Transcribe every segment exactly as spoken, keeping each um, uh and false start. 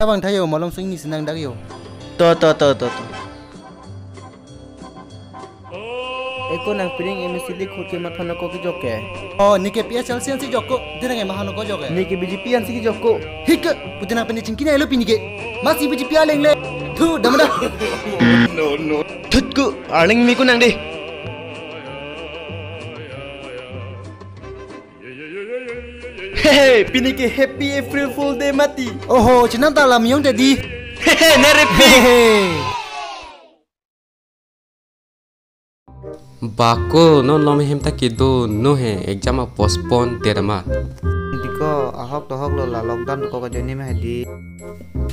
Tabang thayo, malom sung ni senang dak yo. To, to, to, to, to. Eko nangpiring M S C D khut ke matha nangkok kejok ke. Oh, neke P S L C ansi jokko, dinang ema hano ko jok ke. Neke B J P ansi kejokko. Hik, putinang pene chingkina elo pinike. Masi B J P aleng le. Thu, damda. No, no. Thutku, arleng mi kunang de. Hehe, pinike happy April Fool Day mati. Oho, chinam ta lam yong tadi. Hehe, nerepi. Hehe. Bako, non lom hem ta kedo, no he, exam a postpone der ma. Diko, ahok tohok lo la lockdown ko ka jani ma hedi.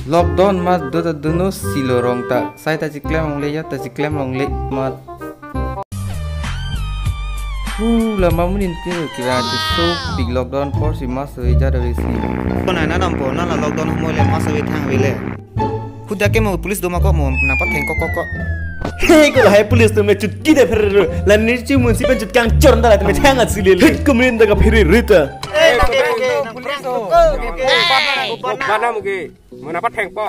Lockdown ma do ta do no silo rong ta, sai ta chiklem longle ya ta chiklem longle ma. Hu, la mamunin ke kira di so big lockdown por si mas so ija da besi. Ko na na nampo, na la lockdown mo le mas so thang vele. Huda ke mo police do ma ko mo nangpatheng kok kok kok. He ko lahai police to me chutki de phereru. La ni chu mun si pen chut kangchor da la me thang at sile le. Hit ko min da ka phereru ta. Eh, police do. Bana mo ke. Mo nangpathengpo.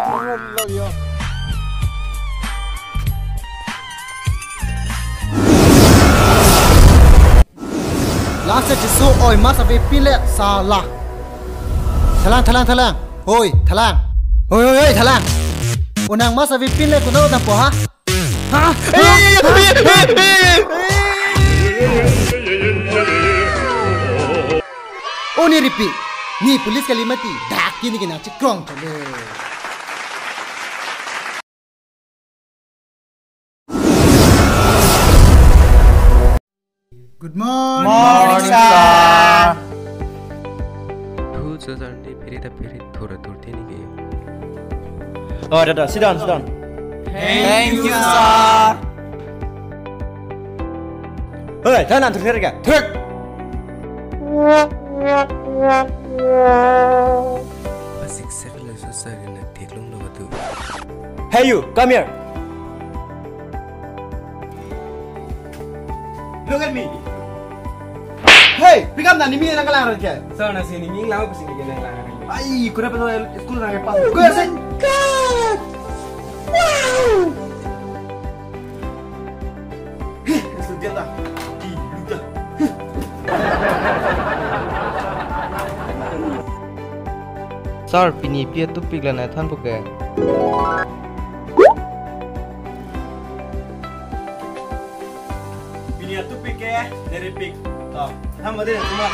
Last cheso oi mas avepin le sala. Thalang, thalang, thalang. Hoi, thalang. Hoi, hoi, hoi, thalang. Unang mas avepin le kuno dampo ha? Ha? O nerepi. Ne police kali mati. Dak kini kena chikrong chale. Good morning, morning, sir. Who just earned the period of period thora thor thini ke? Oh, da, da, sit down, sit down. Thank you, sir. Hey, turn on to the third. Pasik sekali susah kena theklong lo tu. Hey, you, come here. Look at me. Hey, pick up na nimi nang kalang raja. So na si nimi lang ko si nimi nang lang. Ay, kuna pa school na pa. Kuya se. God. Wow. Heh, estudian ta. Di luta. Sir, pini pi a-topic la nangthanpo ke. Pini a-topic ke nerepik. To, thank you, Dr. Kumar.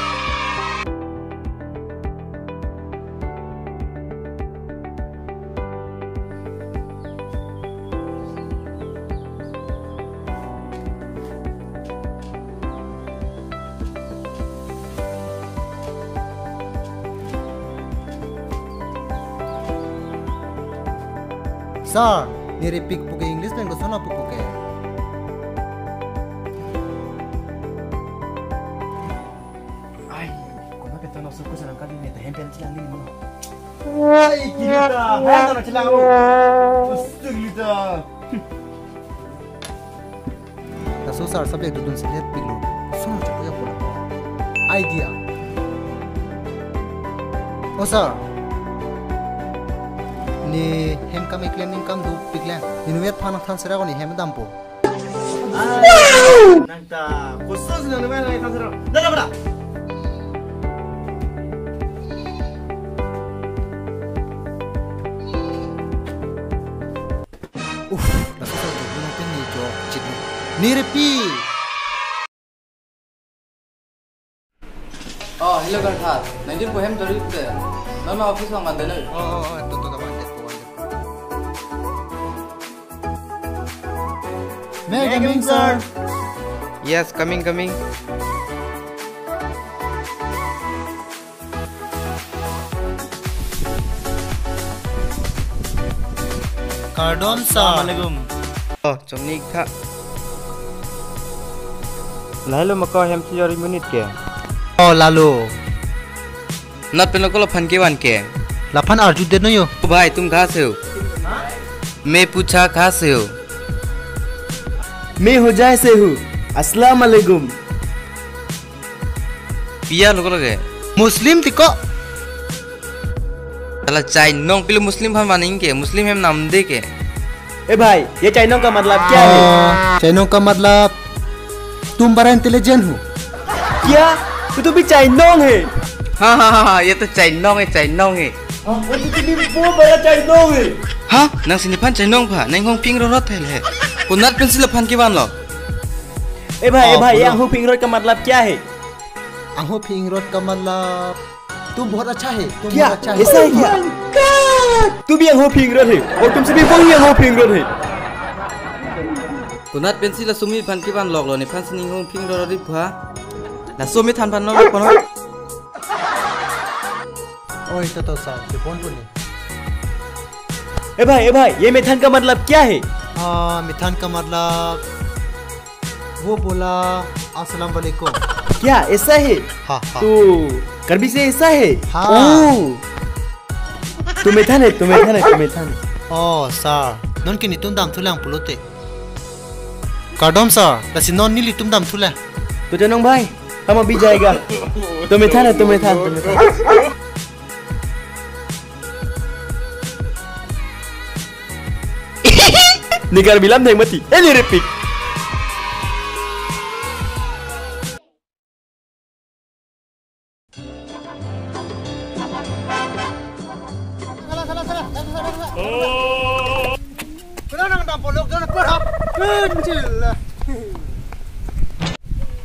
Sir, nerepik pu ke English pen koson apu pu ke? Ai, kono ke tono suku sarang kali ne ta hem pen chilang ni mo. Ai, kirita, hai tono chilang mo. Ustuk lita. Laso sir subject dudun si let pilo. Sono chapo ya pola. Idea. O sir. Ne hem kam eklem ning kam dopiklang. Ne nuvet phan than sera ko ne hem dampo. Nang ta khusus nang nuvet nang than sera. Dah, dah, dah. Uff, laso sa tu pulang pin ni jo chit ni. Nerepi. Oh, hello, Garthar. Nangjin po hem tori te. Non ma office ma mande na. Oh, oh, oh, to, to, to, mande, mande. May I come in, sir? Yes, coming, coming. Kardom, sir. Assalamualaikum. Oh, chongni tha. Lahelo mako hem si jori monit ke. Oh, lalo. Nat pen lo ko laphan kevan ke. Laphan arju det no yo. ओ भाई, तुम कहाँ से हो? मैं पूछा, कहाँ से हो? मैं होजाई से हूँ। अस्सलाम वालेकुम। Pi a lo ko lake? Muslim tiko. Sala chainong, pilo Muslim aphan van-ing ke, Muslim hem namde ke. ए भाई, ये चाइनोंग का मतलब क्या है? हाँ, चाइनोंग का मतलब तुम बड़ा इंटेलिजेंट हो। क्या? तो तू भी चाइनोंग है? हाँ हाँ हाँ हाँ, ये तो चाइनोंग है, चाइनोंग है। हाँ, वो तो तू भी बहुत बड़ा चाइनोंग है। Ha? Nangsi nephan chainong pha, nang inghong phingrot he le. Konat pensi laphan kevanlo? ए भाई, ए हाँ, भाई, ये बोलो। आंखों फिंगरोट का मतलब क्या है? आंखों फिंगरोट का मतलब तुम बहुत अच्छा है, तुम क्या? बहुत अच्छा है। ऐसा है क्या? Oh my God! तू भी आंखों फिंगरोट है और तुमसे भी वही आंखों फिंगरोट है। Konat pensi la sumi phan kevanloklo, nephansi ning inghong phingrot ri pha. La sumi than phan no pon. ओए, तो, तो साहब, ये कौन बोले? ए भाई, ए भाई, ये मेथान का मतलब क्या है? हाँ, मेथान का मतलब, वो बोला, "अस्सलाम वालेकुम।" क्या, ऐसा है? हाँ, हाँ। तो, कर्बी से ऐसा है? हाँ। ओह। तो मेथान है, तो मेथान है, तो मेथान है। Oh, sir, non ke nelitum damthulang pulote. Kardom sir, lasi non nelitum damthu le. तो चाइनोंग भाई, हम अभी जाएगा। तो मेथान है, तो मेथान, तो मेथान। Ne Karbi lam theng mati. Eh, ne repik. Salah, salah, salah, salah, salah, salah. Kena nang dampolok, jangan berhak. Kencil lah.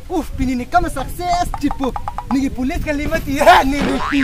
Uf, pini ne kam sukses, cipu. Ne police kali mati, ha, ne mati.